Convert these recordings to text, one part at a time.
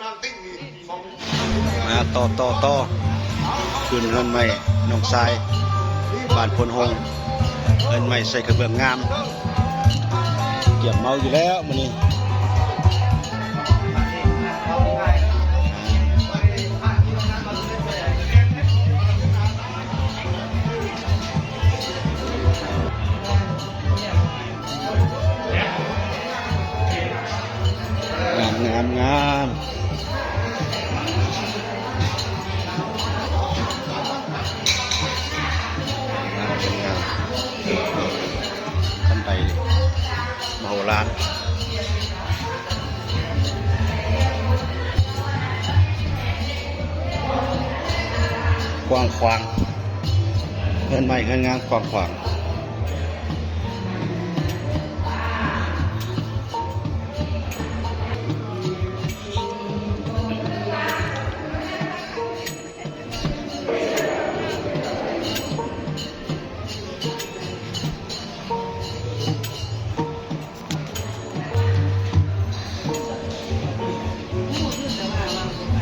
ມາຕໍ່ ຕໍ່ ຕໍ່ ຂຶ້ນເຮືອນໃໝ່ນ້ອງຊາຍ ບ້ານໂພນໂຮງ ເຮືອນໃໝ່ໃສ່ກະເບື້ອງງາມ ກຽມເມົາຢູ່ແລ້ວມື້ນີ້. ງາມ ງາມ ງາມ. ງາມ ງາມ ຂັ້ນໄດມະໂຫລານ ກວ້າງຂວາງ. ເຮືອນໃໝ່ເຮືອນງາມກວ້າງຂວາງ.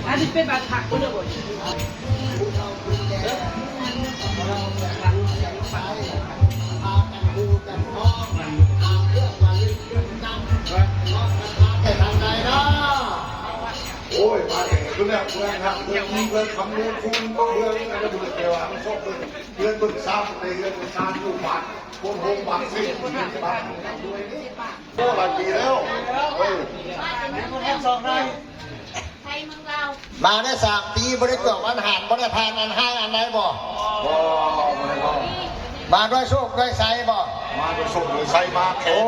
ອັນນີ້ເປັນບ້ານພັກເພິ່ນເດີບໍ່? ໂອ້ຍ ມາແຕ່ເພິ່ນແລ້ວ ເມືອງຮັກ ເມືອງດີ ເມືອງຄຳ ເມືອງຄູນ ເມືອງອັນນັ້ນ ເມືອງແຕ່ວ່າມັນຊອກເບິ່ງເຮືອນເບິ່ງຊານ ໄປເຮືອນເບິ່ງຊານຢູ່ບ້ານ ຄົນໂຮມບັກເສດ ໂອ້ ຫຼາຍປີແລ້ວ. ເອີ ມາໄດ້ສາມປີ ບໍ່ໄດ້ກວດວັນຫານ ບໍ່ໄດ້ທານອັນຮ້າຍອັນໃດບໍ່? ບໍ່ ບໍ່ໄດ້ ບໍ່ ມາດ້ວຍໂຊກດ້ວຍໄຊບໍ່? ມາດ້ວຍໂຊກດ້ວຍໄຊ ມາແຂງ ໂອ້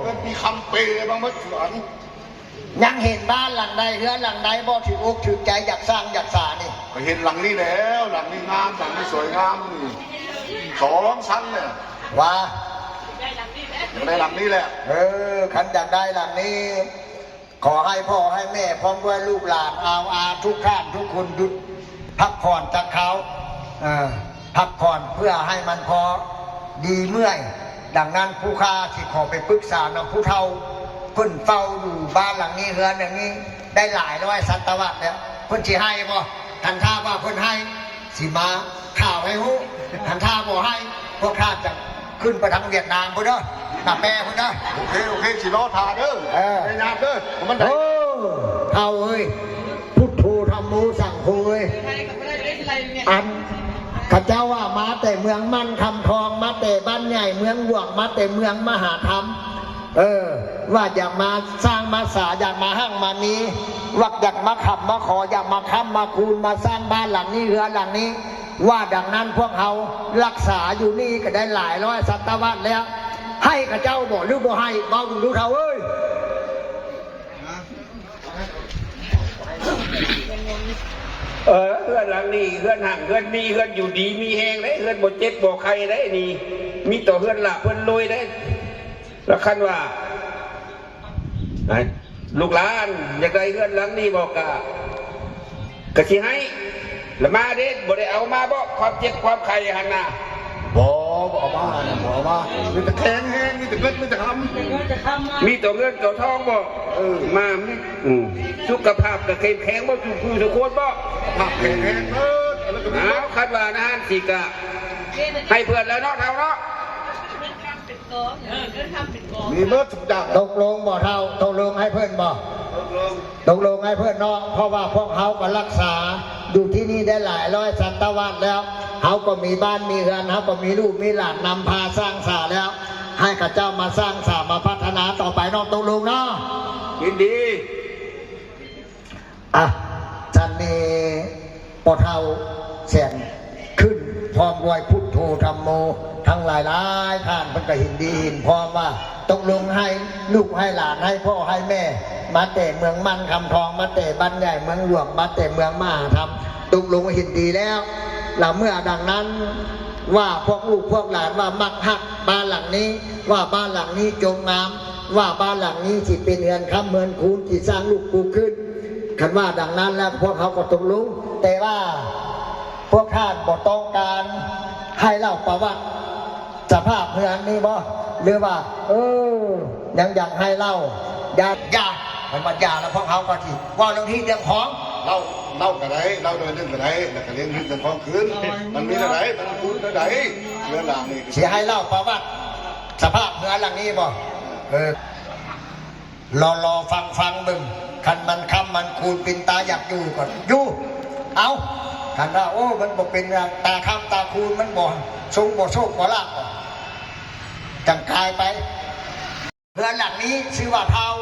ເງິນມີຄຳເປມາໝົດ ອັນ ຍັງເຫັນບ້ານຫຼັງໃດ ເຮືອນຫຼັງໃດບໍ່ຖືກອົກຖືກໃຈ ຢາກສ້າງຢາກສານີ້? ກໍເຫັນຫຼັງນີ້ແຫຼະ ຫຼັງນີ້ງາມ ຫຼັງນີ້ສວຍງາມ ນີ້ສອງຊັ້ນແຫຼະ ວ່າ ຢາກໄດ້ຫຼັງນີ້ແຫຼະ. ເອີ ຄັນຢາກໄດ້ຫຼັງນີ້ ຂໍໃຫ້ພໍ່ໃຫ້ແມ່ ພ້ອມດ້ວຍລູກຫຼານ ອາວອາ ທຸກທ່ານທຸກຄົນ ຢຸດ ພັກຜ່ອນຈັກຄາວ ເອີ ພັກຜ່ອນເພື່ອໃຫ້ມັນພໍດີເມື່ອຍ. ດັ່ງນັ້ນ ຜູ້ຂ້າຊິຂໍໄປປຶກສານຳຜູ້ເຖົ້າ ເພິ່ນເຝົ້າຢູ່ບ້ານຫຼັງນີ້ ເຮືອນຫຼັງນີ້ ໄດ້ຫຼາຍຮ້ອຍສະຕະວັດແລ້ວ. ເພິ່ນຊິໃຫ້ບໍ່? ຄັນຖ້າວ່າເພິ່ນໃຫ້ ຊິມາຂ່າວໃຫ້ຮູ້. ຄັນຖ້າບໍ່ໃຫ້ ພວກຂ້າຈະຂຶ້ນໄປທາງຫວຽດນາມພຸ້ນເດີ ຕາແປພຸ້ນເດີ. ໂອເຄ ໂອເຄ ຊິລໍຖ້າເດີ. ເອີ ໄດ້ຍາກເດີ ມັນໄດ້. ໂອ້ ເຖົ້າເອີຍ ພຸດໂທ ທຳໂມ ສັງໂຄເອີຍ ອັນເຂົາເຈົ້າວ່າມາແຕ່ເມືອງໝັ້ນຄຳທອງ ມາແຕ່ບ້ານໃຫຍ່ເມືອງຫຼວງ ມາແຕ່ເມືອງມະຫາທຳ ເອີ ວ່າຢາກມາສ້າງມາສາ ຢາກມາຮັ່ງມາມີ ວ່າຢາກມາຄ້ຳມາຂໍ ຢາກມາຄ້ຳມາຄູນ ມາສ້າງບ້ານຫຼັງນີ້ ເຮືອນຫຼັງນີ້ ວ່າດັ່ງນັ້ນ ພວກເຮົາລັກສາຢູ່ນີ້ກໍໄດ້ຫຼາຍຮ້ອຍສະຕະວັດແລ້ວ ໃຫ້ເຂົາເຈົ້າບໍ່ ຫຼືບໍ່ໃຫ້? ເວົ້າດູເຖົ້າເອີຍ. ເອີ ເຮືອນຫຼັງນີ້ ເຮືອນຮັ່ງເຮືອນມີ ເຮືອນຢູ່ດີມີແຮງເດ້ ເຮືອນບໍ່ເຈັບບໍ່ໄຂ້ເດ້ນີ້ ມີແຕ່ເຮືອນລາບເຮືອນລວຍເດ້. ລະຄັນວ່າ ລູກຫຼານຢາກໄດ້ເຮືອນຫຼັງນີ້ບໍ່ ກະ ກະຊິໃຫ້ ລະມາເດ້ ບໍ່ໄດ້ເອົາມາບໍ່ ຄວາມເຈັບຄວາມໄຂ້ຫັ້ນນະ? ບໍ່ ບໍ່ເອົາມາ ບໍ່ເອົາມາ ມີແຕ່ແຂງແຮງ ມີແຕ່ເງິນມີແຕ່ຄຳ ມີແຕ່ເງິນແຕ່ທອງບໍ່? ເອີ ມາ ມີ ອືມ ສຸຂະພາບກະເຂັ້ມແຂງບໍ່ ທຸກຜູ້ທຸກຄົນບໍ່? ສຸຂະພາບແຂງແຮງເບີດ ອັນນັ້ນກະມີ ເອົາ ຄັນວ່ານັ້ນຊິກະໃຫ້ເພິ່ນແລ້ວເນາະ ເຖົ້າເນາະ. ມີເບິດທຸກຢ່າງ. ຕົກລົງບໍ່ເຖົ້າ? ຕົກລົງໃຫ້ເພິ່ນບໍ່? ຕົກລົງ ຕົກລົງໃຫ້ເພິ່ນເນາະ ເພາະວ່າພວກເຮົາກໍລັກສາຢູ່ທີ່ນີ້ໄດ້ຫຼາຍຮ້ອຍສະຕະວັດແລ້ວ ເຮົາກໍມີບ້ານມີເຮືອນ ເຮົາກໍມີລູກມີຫຼານນຳພາສ້າງສາແລ້ວ ໃຫ້ເຂົາເຈົ້າມາສ້າງສາມາພັດທະນາຕໍ່ໄປເນາະ. ຕົກລົງເນາະ? ຍິນດີ. ອ່ະ ຊັ້ນນີ້ພໍ່ເຖົ້າແສນຂຶ້ນ ພ້ອມດ້ວຍພຸດໂທທຳໂມ ທັງຫຼາຍໆທ່ານ ເພິ່ນກໍເຫັນດີເຫັນພ້ອມວ່າ ຕົກລົງໃຫ້ລູກໃຫ້ຫຼານ ໃຫ້ພໍ່ໃຫ້ແມ່ ມາແຕ່ເມືອງໝັ້ນຄຳທອງ ມາແຕ່ບ້ານໃຫຍ່ເມືອງຫຼວງ ມາແຕ່ເມືອງມະຫາທຳ ຕົກລົງເຫັນດີແລ້ວ. ລະເມື່ອດັ່ງນັ້ນ ວ່າພວກລູກພວກຫຼານວ່າມັກຮັກບ້ານຫຼັງນີ້ ວ່າບ້ານຫຼັງນີ້ຈົງງາມ ວ່າບ້ານຫຼັງນີ້ຊິເປັນເຮືອນຄ້ຳເຮືອນຄູນ ຊິສ້າງລູກປູກຂຶ້ນ. ຄັນວ່າດັ່ງນັ້ນແລ້ວ ພວກເຮົາກໍຕົກລົງ ແຕ່ວ່າພວກທ່ານບໍ່ຕ້ອງການໃຫ້ເລົ່າປະຫວັດສະພາບເຮືອນນີ້ບໍ່? ຫຼືວ່າ ເອີ ຍັງຢາກໃຫ້ເລົ່າ? ຢ່າ ຢ່າ. ເພິ່ນວ່າຢ່າແລ້ວ ພວກເຮົາກໍຊິເວົ້າເລື່ອງຮີດເລື່ອງຄອງ. ເລົ່າ ເລົ່າກໍໄດ້ ເລົ່າໜ້ອຍໜຶ່ງກໍໄດ້ ແລ້ວກໍເລື່ອງຮີດເລື່ອງຄອງຄືນ. ມັນມີແນວໃດ ມັນຄືແນວໃດ ເລື່ອງລາວນີ້ ຊິໃຫ້ເລົ່າປະຫວັດສະພາບເຮືອນຫຼັງນີ້ບໍ່? ເອີ ລໍໆຟັງໆເບິ່ງ ຄັນມັນຄ້ຳມັນຄູນເປັນຕາຢາກຢູ່ກໍຢູ່. ເອົາ ຄັນວ່າ ໂອ້ ມັນບໍ່ເປັນຕາຄ້ຳຕາຄູນ ມັນບໍ່ຊົງບໍ່ໂຊກບໍ່ລາບ ຈັ່ງກາຍໄປ. ເຮືອນຫຼັງນີ້ຊື່ວ່າທ້າວ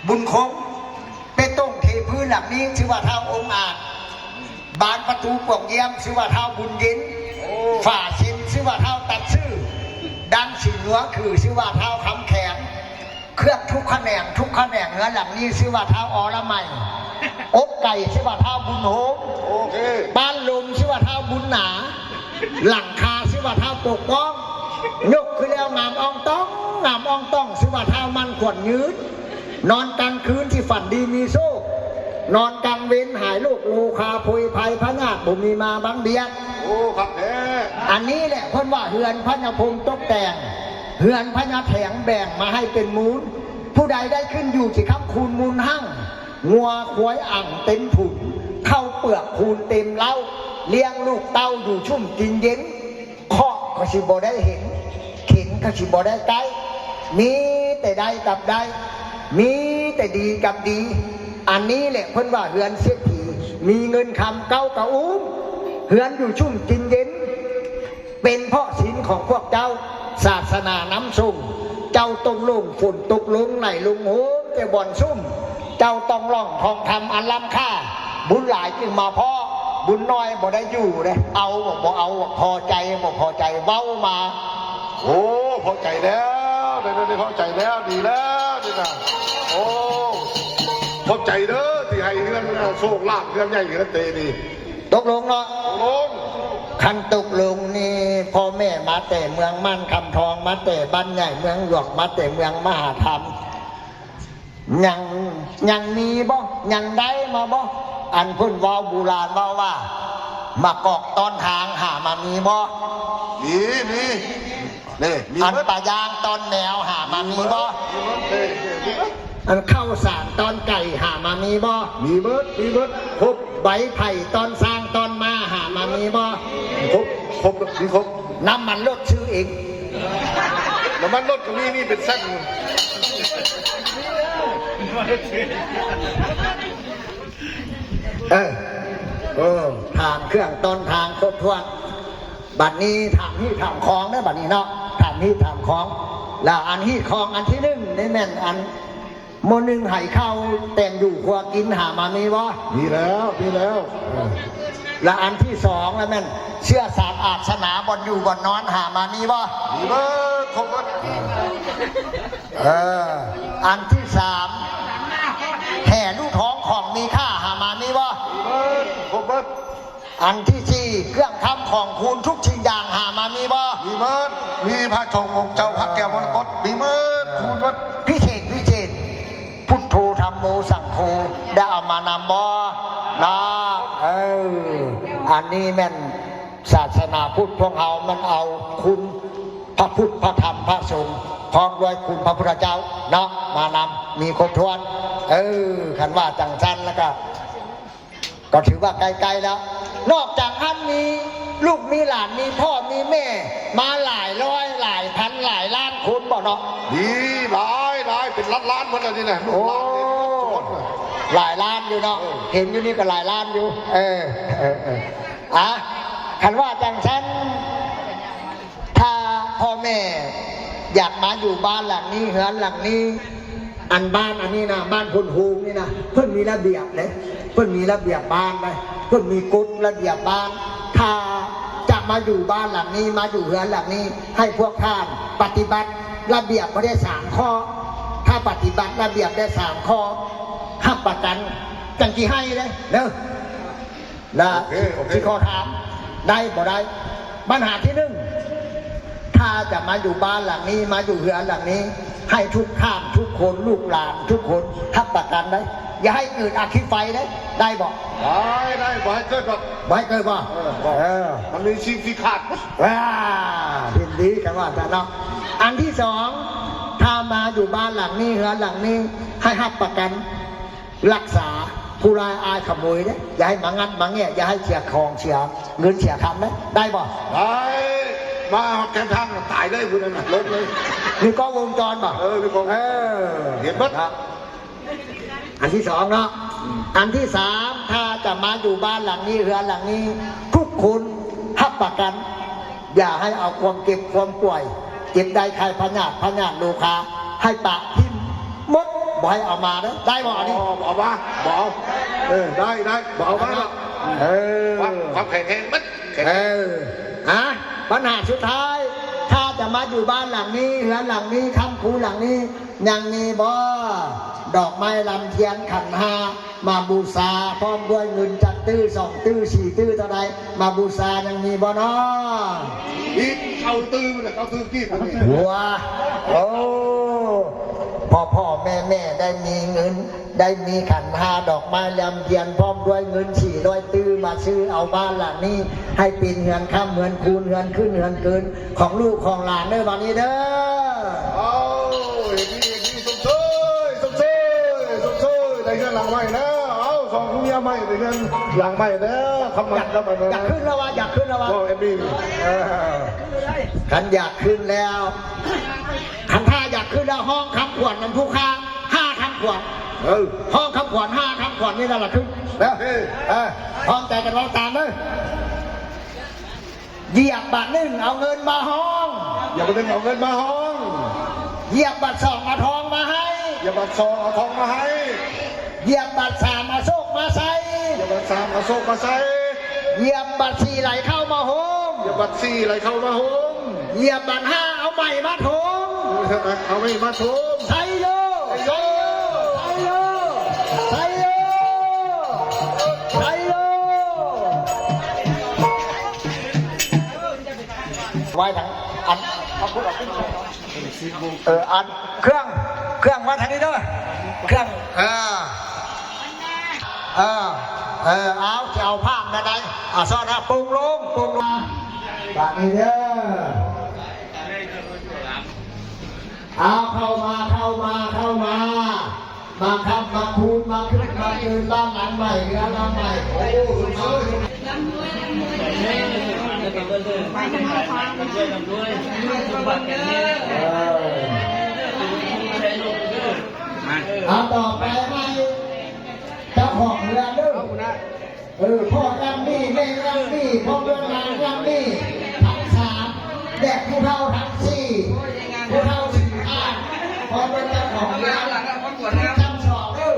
ບຸນຄົງ, ເປຕົງເທພື້ນຫຼັງນີ້ຊື່ວ່າທ້າວອົງອາດ, ບານປະຕູກວງຢ້ຽມຊື່ວ່າທ້າວບຸນເຢັນ, ໂອ້ ຝາເຊັນຊື່ວ່າທ້າວຕັດຊື່, ດັງສີນົວຄືຊື່ວ່າທ້າວຄຳແຂງ, ເຄື່ອງທຸກຂະແໜງ ທຸກຂະແໜງເຮືອນຫຼັງນີ້ຊື່ວ່າທ້າວອໍລະໄມ, ອົກໄກ່ຊື່ວ່າທ້າວບຸນໂຮມ, ໂອເຄ ປ້ານລົມຊື່ວ່າທ້າວບຸນໜາ, ຫຼັງຄາຊື່ວ່າທ້າວປົກປ້ອງ, ຍົກຂຶ້ນແລ້ວງາມອ່ອງຕ່ອງ ງາມອ່ອງຕ່ອງຊື່ວ່າທ້າວໝັ້ນຂວັນຍືນ, ນອນກາງຄືນທີ່ຝັນດີມີໂຊກ, ນອນກາງເວັນຫາຍໂລກໂລຄາໂພຍໄພພະຍາດບໍ່ມີມາບັງບຽດ. ໂອ້ ຄັກແທ້. ອັນນີ້ແຫຼະເພິ່ນວ່າເຮືອນພະຍາພົມຕົກແຕ່ງ, ເຮືອນພະຍາແຖງແບ່ງມາໃຫ້ເປັນມູນ, ຜູ້ໃດໄດ້ຂຶ້ນຢູ່ຊິຄ້ຳຄູນມູນຮັ່ງ, ງົວຄວາຍອັ່ງເຕັມຖົງ, ເຂົ້າເປືອກຄູນເຕັມເລົ້າ, ລ້ຽງລູກເຕົ້າຢູ່ຊຸ່ມກິນເຢັນ, ເຄາະກໍຊິບໍ່ໄດ້ເຫັນ, ເຂັນກໍຊິບໍ່ໄດ້ໃກ້, ມີແຕ່ໄດ້ກັບໄດ້, ມີແຕ່ດີກັບດີ. ອັນນີ້ແຫຼະເພິ່ນວ່າເຮືອນເສດຖີ, ມີເງິນຄຳເກົ້າກະອຸ້ມ, ເຮືອນຢູ່ຊຸ່ມກິນເຢັນ. ເປັນເພາະສິນຂອງພວກເຈົ້າ, ສາສະໜານຳສົ່ງ, ເຈົ້າຕົກລົງ, ຝົນຕົກລົງ, ໄຫຼລົງໂຮມແຕ່ບ່ອນຊຸ່ມ, ເຈົ້າຕ້ອງລ່ອງທອງຄຳອັນລ້ຳຄ່າ, ບຸນຫຼາຍຈຶ່ງມາພໍ້, ບຸນໜ້ອຍບໍ່ໄດ້ຢູ່ເດ້. ເອົາບໍ່ເອົາ, ພໍໃຈບໍ່ພໍໃຈ, ເວົ້າມາ. ໂອ້ ພໍໃຈແລ້ວ, ໄດ້ ໄດ້ພໍໃຈແລ້ວ, ດີແລ້ວນີ້ນະ. ໂອ້ ຂອບໃຈເດີ ທີ່ໃຫ້ເຮືອນ ໂຊກລາບເຮືອນໃຫຍ່ເຮືອນເຕນີ້. ຕົກລົງເນາະ. ຕົກລົງ. ຄັນຕົກລົງນີ້ ພໍ່ແມ່ມາແຕ່ເມືອງມ່ານຄຳທອງ, ມາແຕ່ບ້ານໃຫຍ່ເມືອງຫຼວງ, ມາແຕ່ເມືອງມະຫາທຳ, ຍັງ ຍັງມີບໍ່? ຍັງໄດ້ມາບໍ່? ອັນເພິ່ນເວົ້າ ບູຮານເວົ້າວ່າ ໝາກກອກຕ້ອນທາງ ຫາມາມີບໍ່? ມີ ມີ. ນີ້ ມີເບິດ. ອັນປາຍ່າງຕ້ອນແມວ ຫາມາມີບໍ່? ມີເບິດ. ອັນເຂົ້າສານຕ້ອນໄກ່ ຫາມາມີບໍ່? ມີເບິດ ມີເບິດ ຄົບ. ໃບໄຜ່ຕ້ອນຊ້າງຕ້ອນມ້າ ຫາມາມີບໍ່? ຄົບ ຄົບ ມີຄົບ. ນ້ຳມັນລົດຊື້ເອງ. ນ້ຳມັນລົດກໍມີ ມີເປັນແຊັນ. ເອີ ເອີ ຖາມເຄື່ອງຕ້ອນທາງຄົບຖ້ວນ. ບັດນີ້ຖາມຮີດຖາມຄອງເດີ ບັດນີ້ເນາະ, ຖາມຮີດຖາມຄອງ. ແລ້ວອັນຮີດຄອງອັນທີໜຶ່ງນີ້ແມ່ນອັນ ໝູ່ໜຶ່ງໃຫ້ເຂົ້າແຕ່ງຢູ່ຄົວກິນ ຫາມາມີບໍ່? ມີແລ້ວ ມີແລ້ວ. ເອີ ແລະ ອັນທີສອງລະແມ່ນເຊື້ອສາດອາດສະໜາ ບ່ອນຢູ່ບ່ອນນອນ ຫາມາມີບໍ່? ມີເບິດ ຄົບເບິດ. ເອີ ອັນທີສາມ ແຫ່ລູກທອງຂອງມີຄ່າ ຫາມາມີບໍ່? ມີເບິດ ຄົບເບິດ. ອັນທີສີ່ ເຄື່ອງຄຳຂອງຄູນທຸກສິ່ງຢ່າງ ຫາມາມີບໍ່? ມີເບິດ. ມີພະສົງອົງເຈົ້າພະແກ້ວມໍລະກົດ ມີເບິດ ຄູນເບິດ. ພິເສດ ພິເສດ ພຸດໂທ ທຳໂມ ສັງໂຄ ໄດ້ເອົາມານຳບໍ່? ນະ ເອີ ອັນນີ້ແມ່ນສາສະໜາພຸດພວກເຮົາ ມັນເອົາຄຸນພະພຸດ ພະທຳ ພະສົງ ພ້ອມດ້ວຍຄຸນພະພຸດທະເຈົ້າເນາະ ມານຳ ມີຄົບຖ້ວນ. ເອີ ຄັນວ່າຈັ່ງຊັ້ນແລ້ວກະ ກໍຖືວ່າໃກ້ໆແລ້ວ. ນອກຈາກຫັ້ນມີລູກມີຫຼານ ມີພໍ່ມີແມ່ມາຫຼາຍຮ້ອຍຫຼາຍພັນຫຼາຍລ້ານຄົນບໍ່ເນາະ? ມີຫຼາຍໆ ເປັນລ້ານໆໝົດແລ້ວນີ້ນະ ໂອ້ ລູກຫຼານນີ້ ຫຼາຍລ້ານຢູ່ເນາະ. ເອີ ເຫັນຢູ່ນີ້ກໍຫຼາຍລ້ານຢູ່. ເອີ ເອີ ເອີ ອາ ຄັນວ່າຈັ່ງຊັ້ນ ຖ້າພໍ່ແມ່ຢາກມາຢູ່ບ້ານຫຼັງນີ້ ເຮືອນຫຼັງນີ້ ອັນບ້ານອັນນີ້ນະ ບ້ານໂພນໂຮງນີ້ນະ ເພິ່ນມີລະບຽບເດ້ ເພິ່ນມີລະບຽບບ້ານໄດ໋ ເພິ່ນມີກົດລະບຽບບ້ານ. ຖ້າຈະມາຢູ່ບ້ານຫຼັງນີ້ ມາຢູ່ເຮືອນຫຼັງນີ້ ໃຫ້ພວກທ່ານປະຕິບັດລະບຽບບໍ່ໄດ້ສາມຂໍ້. ຖ້າປະຕິບັດລະບຽບໄດ້ສາມຂໍ້ ຮັບປະກັນຈັ່ງຊິໃຫ້ເດ້ ເດີ. ລະ ໂອເຄ ໂອເຄ ທີ່ຂໍຖາມ ໄດ້ບໍ່ໄດ້? ບັນຫາທີໜຶ່ງ ຖ້າຈະມາຢູ່ບ້ານຫຼັງນີ້ ມາຢູ່ເຮືອນຫຼັງນີ້ ໃຫ້ທຸກທ່ານທຸກຄົນ ລູກຫຼານທຸກຄົນ ຮັບປະກັນໄດ້ ຢ່າໃຫ້ເກີດອັກຄີໄຟເດ້ ໄດ້ບໍ່? ໄດ້ ໄດ້ ບໍ່ໃຫ້ເກີດດອກ ບໍ່ໃຫ້ເກີດບໍ່? ເອີ ບໍ່ ເອີ ມັນມີສິ່ງທີ່ຂາດ ອ່າ ເຫັນດີກັນວ່າຊັ້ນເນາະ. ອັນທີສອງ ຖ້າ ມາຢູ່ບ້ານຫຼັງນີ້ ເຮືອນຫຼັງນີ້ ໃຫ້ຮັບປະກັນ ລັກສາຜູ້ຮ້າຍອາຍຂະໂມຍເດ້ ຢ່າໃຫ້ມາງັດມາແງະ ຢ່າໃຫ້ເສຍຂອງເສຍເງິນເສຍຄຳເດ້ ໄດ້ບໍ່? ໄດ້ ມາຮອດແຄມທາງຕາຍເລີຍ ຜູ້ນັ້ນນະ ລົງເລີຍ. ມີກ້ອງວົງຈອນບໍ່? ເອີ ມີກ້ອງ ເອີ ເຫັນໝົດ. ອັນທີສອງເນາະ ອັນທີສາມ ຖ້າຈະມາຢູ່ບ້ານຫຼັງນີ້ ເຮືອນຫຼັງນີ້ ທຸກຄົນຮັບປະກັນ ຢ່າໃຫ້ເອົາຄວາມເຈັບຄວາມປ່ວຍ ເຈັບໄດ້ໄຂ້ພະຍາດ ພະຍາດໂລຄາ ໃຫ້ປະຖິ້ມໝົດ ບໍ່ໃຫ້ເອົາມາເດີ້ ໄດ້ບໍ່ອັນນີ້? ບໍ່ ບໍ່ເອົາມາ ບໍ່ເອົາ. ເອີ ໄດ້ ໄດ້ ບໍ່ເອົາມາດອກ. ເອີ ຄວາມ ຄວາມແຂງແຮງໝົດ ແຂງແຮງ. ເອີ ອາ ບັນຫາສຸດທ້າຍ ຖ້າຈະມາຢູ່ບ້ານຫຼັງນີ້ ເຮືອນຫຼັງນີ້ ຄ້ຳຄູຫຼັງນີ້ ຍັງມີບໍ່ ດອກໄມ້ລຳທຽນຂັນຫ້າ ມາບູຊາ ພ້ອມດ້ວຍເງິນຈັກຕື້ ສອງຕື້ ສີ່ຕື້ ເທົ່າໃດ ມາບູຊາ ຍັງມີບໍ່ເນາະ? ອີກເກົ້າຕື້ ເກົ້າຕື້ກີບ. ໂອ້ ພໍ່ໆແມ່ໆ ໄດ້ມີເງິນ ໄດ້ມີຂັນຫ້າ ດອກໄມ້ລຳທຽນ ພ້ອມດ້ວຍເງິນສີ່ຮ້ອຍຕື້ ມາຊື້ເອົາບ້ານຫຼັງນີ້ ໃຫ້ເປັນເຮືອນຄ້ຳເຮືອນຄູນ ເຮືອນຂຶ້ນເຮືອນເກີນ ຂອງລູກຂອງຫຼານເດີ້ ບາດນີ້ເດີ້. ເອົາ ເຮັດດີ ເຮັດດີ ຊົມເຊີຍ ຊົມເຊີຍ ຊົມເຊີຍ ໄດ້ເຮືອນຫຼັງໃໝ່ແລ້ວ. ເອົາ ສອງຜົວເມຍໃໝ່ ໄດ້ເຮືອນຫຼັງໃໝ່ແລ້ວ. ຄຳໝັ້ນ ຢາກ ຄຳໝັ້ນ ຢາກຂຶ້ນແລ້ວວ່າ ຢາກຂຶ້ນແລ້ວວ່າ ເວົ້າແອດມິນ. ເອີ ຄັນຢາກຂຶ້ນແລ້ວ ຄັນຖ້າຢາກຂຶ້ນແລ້ວ ຮ້ອງຄຳຂວັນນຳຜູ້ຄ້າ ຫ້າຄຳຂວັນ. ເອີ ຮ້ອງຄຳຂວັນ ຫ້າຄຳຂວັນນີ້ລະລະຂຶ້ນ. ເອີ ເອີ ພ້ອມໃຈກັນເວົ້າຕາມເດີ້. ຢຽບບາດໜຶ່ງເອົາເງິນມາຫ້ອງ ຢຽບບາດໜຶ່ງເອົາເງິນມາຫ້ອງ ຢຽບບາດສອງເອົາທອງມາໃຫ້ ຢຽບບາດສອງເອົາທອງມາໃຫ້ ຢຽບບາດສາມເອົາໂຊກມາໃສ່ ຢຽບບາດສາມເອົາໂຊກມາໃສ່ ຢຽບບາດສີ່ໄຫຼເຂົ້າມາໂຮມ ຢຽບບາດສີ່ໄຫຼເຂົ້າມາໂຮມ ຢຽບບາດຫ້າເອົາໄໝມາຖົມ ເອົາໄໝມາຖົມ. ໄຊໂຍ ໄຊໂຍ ໄຊໂຍ ໄຊໂຍ ໄຊໂຍ. ໄວ້ທາງອັນ ເອົາພຸ້ນ ເອົາພຸ້ນ ເອີ ອັນເຄື່ອງ ເຄື່ອງໄວ້ທາງນີ້ເດີ້ ເຄື່ອງ ເອີ ເອີ ເອີ ເອົາ ຊິເອົາພາບແນວໃດ ເອົາ ຊ້ອນ ປຸງລົງ ປຸງລົງ ບາດນີ້ເດີ້ ເອົາ ເຂົ້າມາ ເຂົ້າມາ ເຂົ້າມາ. ມາຄ້ຳມາຄູນ ມາຂຶ້ນມາເກີນ ບ້ານຫຼັງໃໝ່ ເຮືອນຫຼັງໃໝ່. ໂອ້ ສຸກເຊີຍ ເອີ ເອົາ ຕໍ່ໄປໃຫ້ເຈົ້າຂອງເຮືອນເດີ້. ເອີ ພໍ່ນຳນີ້ ແມ່ນຳນີ້ ພໍ່ເມືອງນາງນຳນີ້ ທັງສາມ ແລະ ຜູ້ເຖົ້າທັງສີ່ ຜູ້ເຖົ້າສີ່ທ່ານ ພ້ອມດ້ວຍເຈົ້າຂອງເຮືອນ ຂຶ້ນຊັ້ນສອງເດີ້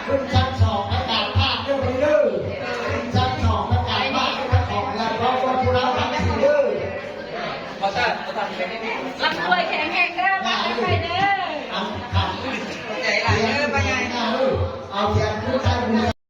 ຂຶ້ນຊັ້ນສອງ ປະກາດພາກເດີ້ ເດີ້ ຂຶ້ນຊັ້ນສອງ ປະກາດພາກເດີ້ ເຈົ້າຂອງເຮືອນ ພ້ອມດ້ວຍຜູ້ເຖົ້າທັງສີ່ເດີ້. ລຳລວຍແຂງແຮງເດີ້.